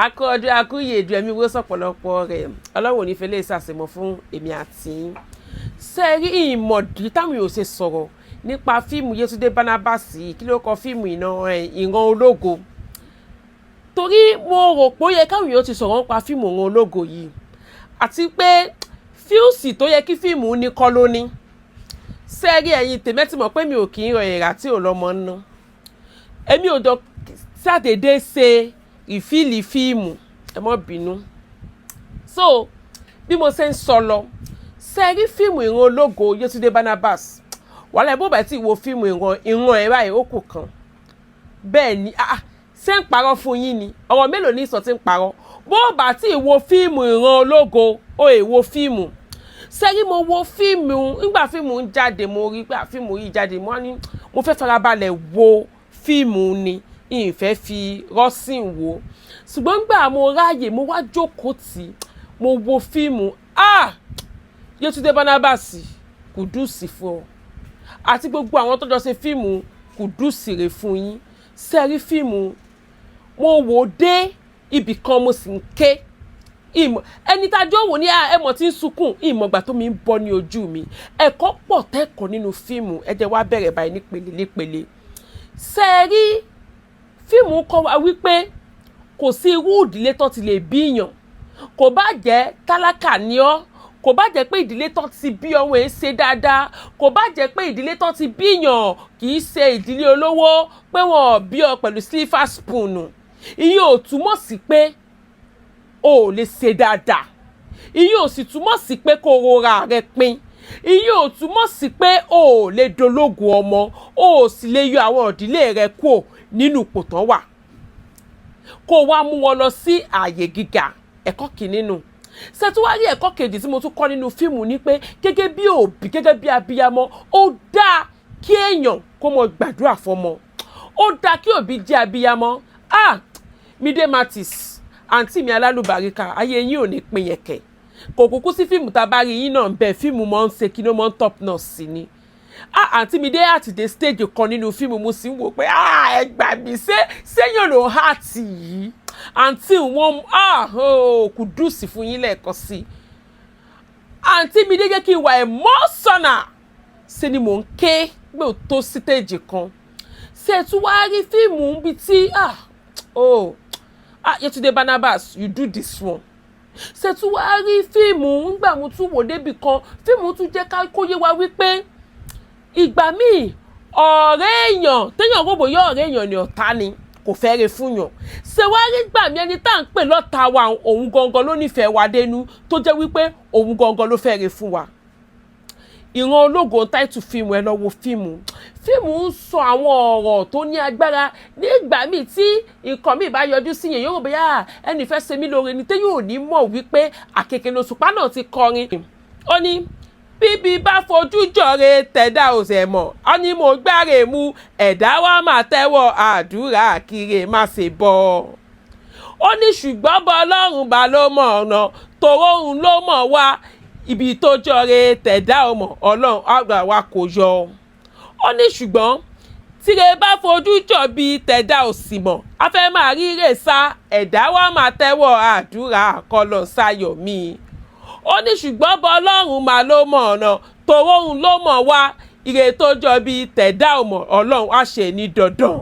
Akú ọdún, akú ìyèdù, ẹ̀mí wo sọ̀pọ̀lọpọ̀ rẹ̀. Ọlọ́run ò ní fẹ́ lè ṣàṣemọ̀ fún èmi àti yín. Ṣé ẹ rí ìmọ̀dí táwọn yóò ṣe sọ̀rọ̀ nípa fíìmù Yétúndé Barnabas yìí? Kí ló kọ fíìmù iná Ìran Ológo? Torí mo rò pé ó yẹ káwọn èèyàn ti sọ̀rọ̀ nípa fíìmù Ìran Ológo yìí, àti pé views tó yẹ kí fíìmù ní kọ́ ló ní. Ṣé ẹ rí, ẹ̀yin tèmi ti mọ̀ pé mi ò kì í rọ èrà tí ò lọ́mọ ná. Èmi ò jọ ṣàdédé ṣe ìfìlì fíìmù, ẹ mọ́ bínú. So bí mo ṣe ń sọ lọ, ṣé ẹ rí fíìmù Ìran Ológo Yétúndé Barnabas, wàhálà bó bá ti wo fíìmù ìran ẹ̀ báyìí, ó kù kan bẹ́ẹ̀ ni. Ah, ṣé ń parọ́ fún yín ni? Ọ̀rọ̀ mélòó ní sọ tí ń parọ́? Bó bá tí wo fíìmù Ìran Ológo, ó è wo fíìmù. Sẹ́rí, mo wo fíìmù nígbà fíìmù ń jáde, mo rí pé fíìmù yìí jáde, mo ní mo fẹ́ farabalẹ̀ wo fíìmù ni, ìfẹ́ fi rọ́sìn wo. Ṣùgbọ́n nígbà mo ráàyè, mo wá jókòó tì, mo wo fíìmù. Ah, Yétúndé Barnabas, kudos fún ọ àti gbogbo àwọn tó jọ ṣe fíìmù, kudos rè fún yín. Sẹ́rí, fíìmù mo wò dé ibì kan, mo sì ń ké. Ìmọ̀ ẹni tá a jọ wò ní ẹmọ̀ tí ń sunkún, ìmọ̀ ìgbà tó mi ń bọ́ ní ojú mi. Ẹ̀kọ́ pọ̀ tẹ́kọ̀ọ́ nínú fíìmù. Ẹ jẹ́ wá bẹ̀rẹ̀ báyìí nípele nípele. Sẹ́rí, fíìmù kọ́ wa wípé kò sí irú ìdílé tó ti lè bíyàn. Kò bá jẹ́ tálákà ni ọ́, kò bá jẹ́ pé ìdílé tó ti bí ọmọ ẹ̀ ṣe dáadáa, kò bá jẹ́ pé ìdílé tó ti bíyàn kì í ṣe ìdílé olówó, pé wọn ò bí ọ pẹ̀lú silver spoon, ìyẹn ò túmọ̀ sí pé o ò lè ṣe dáadáa. Ìyẹn ò sì túmọ̀ sí pé kó o rora rẹ pin. Ìyẹn ò túmọ̀ sí pé o ò lè dológun ọmọ, o ò sì lè yọ àwọn ìdílé rẹ kúò nínú ipò tán wà, kó o wá mú wọn lọ sí ààyè gíga. Ẹ̀kọ́ kìíní nù. Ṣètúwárí, ẹ̀kọ́ kejì tí mo tún kọ́ nínú fíìmù ni pé gẹ́gẹ́ bí òbí, gẹ́gẹ́ bí abiyamọ, ó dáa kí èèyàn kó mọ gbàdúrà fọmọ. Ó dáa kí òbí jẹ́ abiyamọ. Ah, Mide Martins, àǹtí mi alálùbáríkà, ayé yín ò ní pín yẹ̀kẹ̀. Kò kúkú sí fíìmù tá a bá rí yín náà ń bẹ, fíìmù mọ́ ń ṣe kí ló mọ́ ń top náà sí ni. Ah, àǹtí mi dé àtìdé stage kan nínú fíìmù, mo sì ń wò pé, ah, ẹ gbà mí, ṣé séyàn ló act yìí? Àǹtí wọn, ah, oh, kudos fún yín lẹ́ẹ̀kan sí i. Àǹtí mi dé jẹ́ kí n wà emotional. Ṣe ni mò ń ké pé ò tó stage kan. Ṣe tún wá rí fíìmù níbi tí, ah, oh, ah, Yetunde Barnabas, you do this one. Ṣe tún wá rí fíìmù ńgbà mo tún wò débì kan, fíìmù tún jẹ́ ká kó yé wa wípé ìgbà míì, ọ̀rẹ́ èèyàn téèyàn rò bóyá ọ̀rẹ́ èèyàn ni, ọ̀tá ni, kò fẹ́ re fún yàn. Ṣe wá rí gbà mí, ẹni tá à ń pè lọ́ta wa, òun gangan ló nífẹ̀ẹ́ wa dénú, tó jẹ́ wípé òun gangan ló fẹ́ re fún wa. Ìran Ológo táìtù fíìmù, ẹ lọ wo fíìmù. Fíìmù ń sọ àwọn ọ̀rọ̀ tó ní agbára. Nígbà míì tí nǹkan míì bá yọjú sí yẹn, yóò rò bóyá ẹnì fẹ́ ṣe mí lóore ni, téyàn ò ní mọ̀ wípé àkèké lóṣùpá náà ti kọrin. Ó ní bíbí bá fojú jọre tẹ̀dá ò sẹ̀ mọ̀, á ní mo gbáre mu, ẹ̀dá wa máa tẹ́wọ́ àdúrà kiri má ṣe bọ́. Ó ní ṣùgbọ́n bọ́ Ọlọ́run bá ló mọ̀ ọ̀nà tòró, òun ló mọ̀ wá ibi tó jọre tẹ̀dá ò mọ̀, Ọlọ́run àgbà wa kò yọ. Ó ní ṣùgbọ́n tíre bá fojú jọ bí tẹ̀dá ò sì mọ̀, a fẹ́ máa ríre sá, ẹ̀dá wa máa tẹ́wọ́ àdúrà kọlọ̀ sáyọ̀ mi. Ó ní ṣùgbọ́n bọ́ Ọlọ́run máa ló mọ̀ ọ̀nà tòró, òun ló mọ̀ wá ire tó jọ bí tẹ̀dá ò mọ̀, Ọlọ́run á ṣe ní dandan.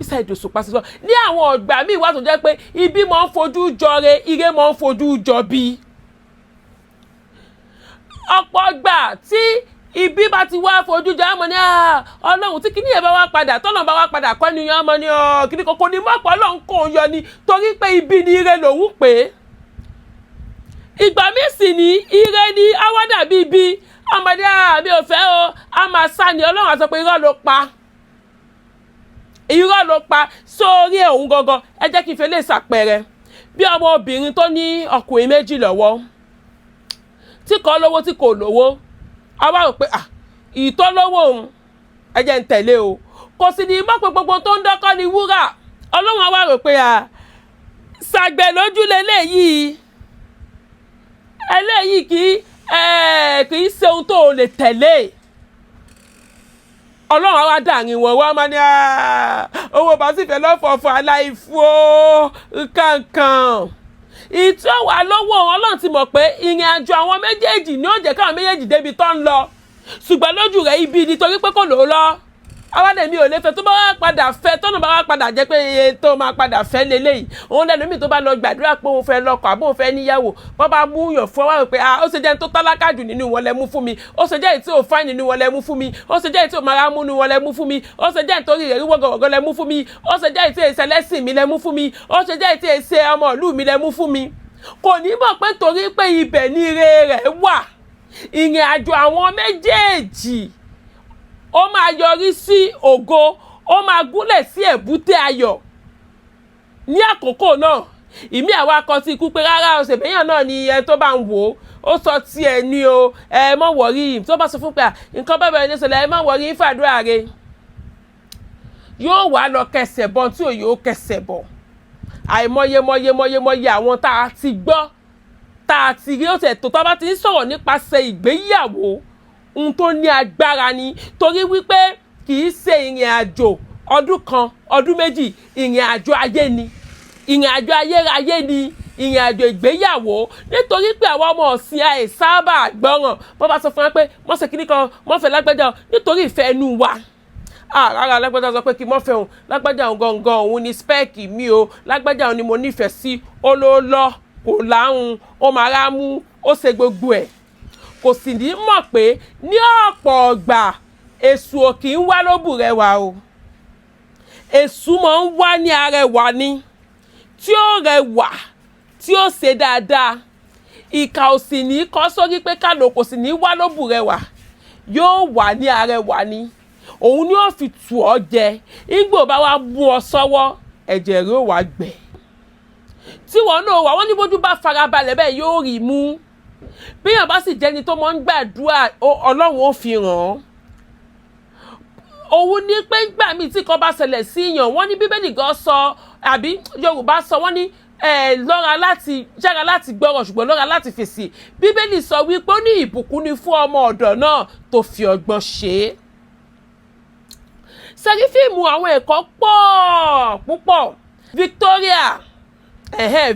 Saheed Òṣùpá sísọ ní àwọn ọgbà míì wà tó jẹ́ pé ibi máa ń fojú jọre, ire máa ń fojú jọ bí. Ọ̀pọ̀ gbà tí ibi bá ti wá fojú jọ, ọmọ ní Ọlọ́run tí kíní yẹn bá wá padà, tọ́nà bá wá padà kọ́ ni ọmọ ní kíní kòkó ní mọ̀pọ̀ Ọlọ́run kò yọ ni, torí pé ibi ni ire lòun pè é. Ìgbà míì sì ní ire ni á wá dàbí ibi. Ọmọdé àmì ò fẹ́ o, a máa sá ni. Ọlọ́run á sọ pé irọ́ ló pa, irọ́ ló pa sórí òun gangan. Ẹ jẹ́ kí n fi lè ṣàpẹẹrẹ bí ọmọ obìnrin tó ní ọkùnrin méjì lọ́wọ́, tí kò lówó, tí kò lówó. A wá rò pé ìtọ́lówó òun, ẹ jẹ́ ń tẹ̀lé o. Kò sì ní mọ̀ pé gbogbo tó ń dọ́kọ́ ni wúrà. Ọlọ́run á wá rò pé ṣàgbẹ̀ lójú leléyìí, eléyìí kì í ṣe ohun tó o lè tẹ̀lé. Ọlọ́run á wá dàrin wọn, wọ́n á máa ní, "Owó bá sì fẹ́ lọ́fọ̀ọ̀fọ̀ aláìfó kankan." Ìtí ó wà lọ́wọ́, Ọlọ́run ti mọ̀ pé ìrìn àjò àwọn méjèèjì ní ó jẹ́ káwọn méjèèjì débi tó ń lọ, ṣùgbọ́n lójú rẹ̀ ibi nítorí pé kò lò ó lọ. Awádẹ mi ò lè fẹ́. Tó bá wá padà fẹ́, tọ́nà bá wá padà jẹ́ pé iye tó máa padà fẹ́ leléyìí, òun lẹ́nu mi tó bá lọ gbàdúrà pé òun fẹ́ lọ́kọ àbó òun fẹ́ níyàwó, wọ́n bá mú yàn fún wa pé, ah, ó ṣe jẹ́ tó tálákà jù nínú wọn lẹ mú fún mi, ó ṣe jẹ́ èyí tí ò fáìn nínú wọn lẹ mú fún mi, ó ṣe jẹ́ èyí tí ò máa mú nínú wọn lẹ mú fún mi, ó ṣe jẹ́ nítorí rẹ̀ rí wọ́gọ̀wọ́gọ̀ lẹ mú fún mi, ó ṣe jẹ́ èyí tí èsẹ̀ lẹ́sìn mi lẹ mú fún mi, ó ṣe jẹ́ èyí tí èsẹ̀ ọmọ ìlú mi lẹ mú fún mi. Kò ní mọ̀ pé torí pé ibẹ̀ ní ire rẹ̀ wà, ìrìn àjò àwọn méjèèjì ó máa yọrí sí ògo, ó máa gúnlẹ̀ sí èbúté ayọ̀. Ní àkókò náà, ìmí àwa akọ sí ikú pé rárá o, ṣèbéyàn náà ni ẹ tó bá ń wò ó, ó sọ tiẹ̀ ní o, ẹ mọ̀ wọ̀rí. Tó bá sọ fún pé nǹkan bẹ́ẹ̀ bẹ́ẹ̀ ní sọlẹ̀, ẹ mọ̀ wọ̀rí, ń fàdúrà rẹ, yóò wá lọ kẹsẹ̀ bọ̀ tí òye ó kẹsẹ̀ bọ̀. Àìmọye mọye mọye mọye àwọn tá a ti gbọ́, tá a ti rí. Ó tẹ̀ tó tá a bá ti ń sọ̀rọ̀ nípasẹ̀ ìgbéyàwó, ohun tó ní agbára ni, torí wípé kì í ṣe ìrìn àjò ọdún kan, ọdún 2, ìrìn àjò ayé ni, ìrìn àjò ayérayé ni ìrìn àjò ìgbéyàwó. Nítorí pé àwọn ọmọ ọ̀sìn àìsábà gbọ́ràn, bó bá sọ fún wa pé mọ́ ṣe kíní kan, mọ́ fẹ́ lágbájá, nítorí ìfẹ́ inú wa, ah, rárá, lágbájá sọ pé kí n mọ́ fẹ́ òun, lágbájá òun gangan, òun ni spec mi o, lágbájá òun ni mo nífẹ̀ẹ́ sí. Ó ló lọ, kò láhùn, ó máa rá mú, ó ṣe gbogbo ẹ̀, kò sì ní mọ̀ pé ní ọ̀pọ̀ ọgbà, èṣù ò kì í wá lóbù rẹwà o. Èṣù máa ń wá ní arẹwà ni, tí ó rẹwà, tí ó ṣe dáadáa. Ìkà ò sì ní kọ́ sórí pé kálò, kò sì ní wá lóbù rẹwà, yóò wà ní arẹwà ni. Òun ni ó fi tù ọ́ jẹ. Ìgbò bá wá mú ọ sọ́wọ́, ẹ̀jẹ̀ rẹ̀ ó wá gbẹ tí wọn náà wà. Wọ́n ní bójú bá farabalẹ̀ bẹ́ẹ̀, yóò rí mú. Bíyàn bá sì jẹ́ni tó máa ń gbàdúrà, Ọlọ́run ó fi ràn án. Òun ní pé gbà míì tí kan bá ṣẹlẹ̀ sí yàn, wọ́n ní Bíbélì gan sọ, àbí Yorùbá sọ, wọ́n ní lọ́ra láti yára láti gbọ́rọ̀, ṣùgbọ́n lọ́ra láti fèsì. Bíbélì sọ wípé ó ní ìbùkún ni fún ọmọ ọ̀dọ̀ náà tó fi ọgbọ́n ṣe é. Sẹ́rí fíìmù, àwọn ẹ̀kọ́ pọ̀ púpọ̀. Victoria,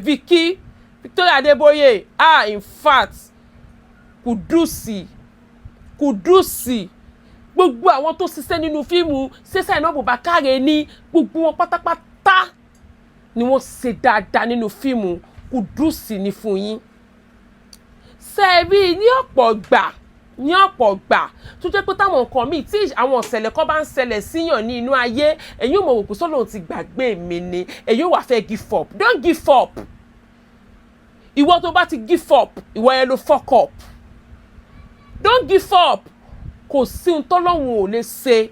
Vicky, Victoria Adébóyè, ah, in fact, kudos, kudos. Gbogbo àwọn tó ṣiṣẹ́ nínú fíìmù ṣẹṣẹ iná Bùbákàrẹ ní, gbogbo wọn pátápátá ni wọ́n ṣe dáadáa nínú fíìmù. Kudos ni fún yín. Sẹ́ẹ̀rí, ní ọ̀pọ̀ gbà tó jẹ́ pé táwọn nǹkan míì, tí àwọn ìṣẹ̀lẹ̀ kan bá ń ṣẹlẹ̀ síyàn ní inú ayé, ẹ̀yin ò mọ̀ wò pé sọ́lọ́run ti gbàgbé mi ni, ẹ̀yin ò wá fẹ́ give up. Don't give up. Ìwọ tó bá ti give up, ìwọ yẹn ló fuck up. Don't give up. Kò sí ohun tọ́lọ́run ò lè ṣe.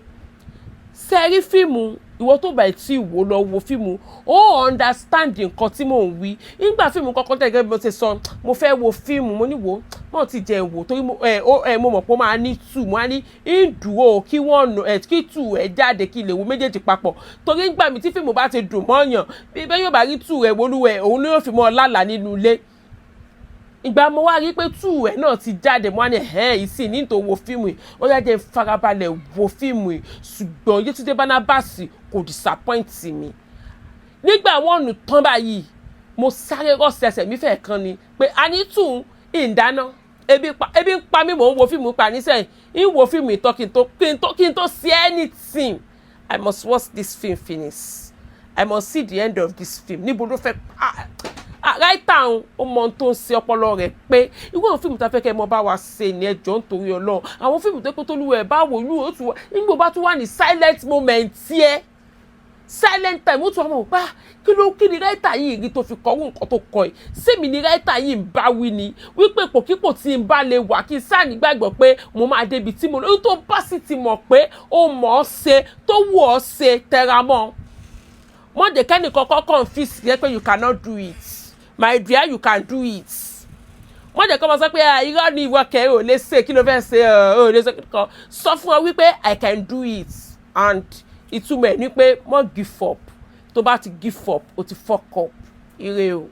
Sẹ́rí fíìmù, ìwọ tó bá tí wò, lọ wo fíìmù, ó understand nǹkan tí mò ń wí. Nígbà fíìmù kọ́kọ́ tẹ̀, gẹ́gẹ́ bí mo ṣe sọ, mo fẹ́ wo fíìmù, mo ní wò mọ̀ ti jẹ́ wò, torí mo mọ̀ pé ó máa ní two. Mo á ní ìdúró kí wọ́n ẹ kí two ẹ jáde, kí lè wo méjèèjì papọ̀, torí nígbà mi tí fíìmù bá ti dùn mọ́yàn, bí bẹ́ẹ̀ yóò bá rí two ẹ̀ wọlúwẹ̀, òun ni yóò fi mọ́ ọ lálàá nínú ilé. Ìgbà mo wá rí pé two ẹ̀ náà ti jáde, mo wá ní ẹ̀ ìsìn ní tó wo fíìmù yìí, ó yá, jẹ́ farabalẹ̀ wo fíìmù yìí. Ṣùgbọ́n Yétúndé Barnabas kò disappoint mi. Nígbà wọn nù tán báyìí, mo sáré rọ́ọ̀sì ẹsẹ̀ mi fẹ́ kan ni pé a ní tù ìdáná. Ebi ń pa mí, mò ń wo fíìmù pa nísẹ̀yìn, ń wo fíìmù ìtọ́ kí n tó see anything. I must watch this film finish. I must see the end of this film. Níbo ló fẹ́ writer ń, ó mọ ohun tó ń ṣe, ọpọlọ rẹ̀ pé. Irú àwọn fíìmù tá a fẹ́ kẹ́ ẹ mọ bá wa ṣe ní ẹjọ́, nítorí Ọlọ́run. Àwọn fíìmù tó pé tó lúwẹ̀ bá wò inú ó tún wà, nígbà bá tún wà ní silent moment yẹ, silent time, ó tún wà mọ̀ pé kí ni writer yìí rí tó fi kọ́rù nǹkan tó kọ yìí? Sẹ́mi ni writer yìí ń bá wí ni wípé ipòkípò tí ń bá lè wà, kí n sáà nígbàgbọ́ pé mo máa débi tí mo lọ. Tó bá sì ti mọ̀ pé ó mọ̀ ọ́ ṣe, tó wù ọ́ ṣe, tẹra mọ́. Mọ̀ jẹ́ kẹ́nìkan kọ́ confuse yẹ pé you cannot do it. My dear, you can do it. Wọ́n jẹ́ kọ́ mọ sọ pé irọ́ ni, ìwọ kẹ́ ò lè ṣe, kí ló fẹ́ ṣe, ò lè ṣe kan. Sọ fún ọ wípé I can do it, and ìtumọ̀ ẹ̀ ni pé mọ́ give up. Tó bá ti give up, o ti fuck up. Ire o.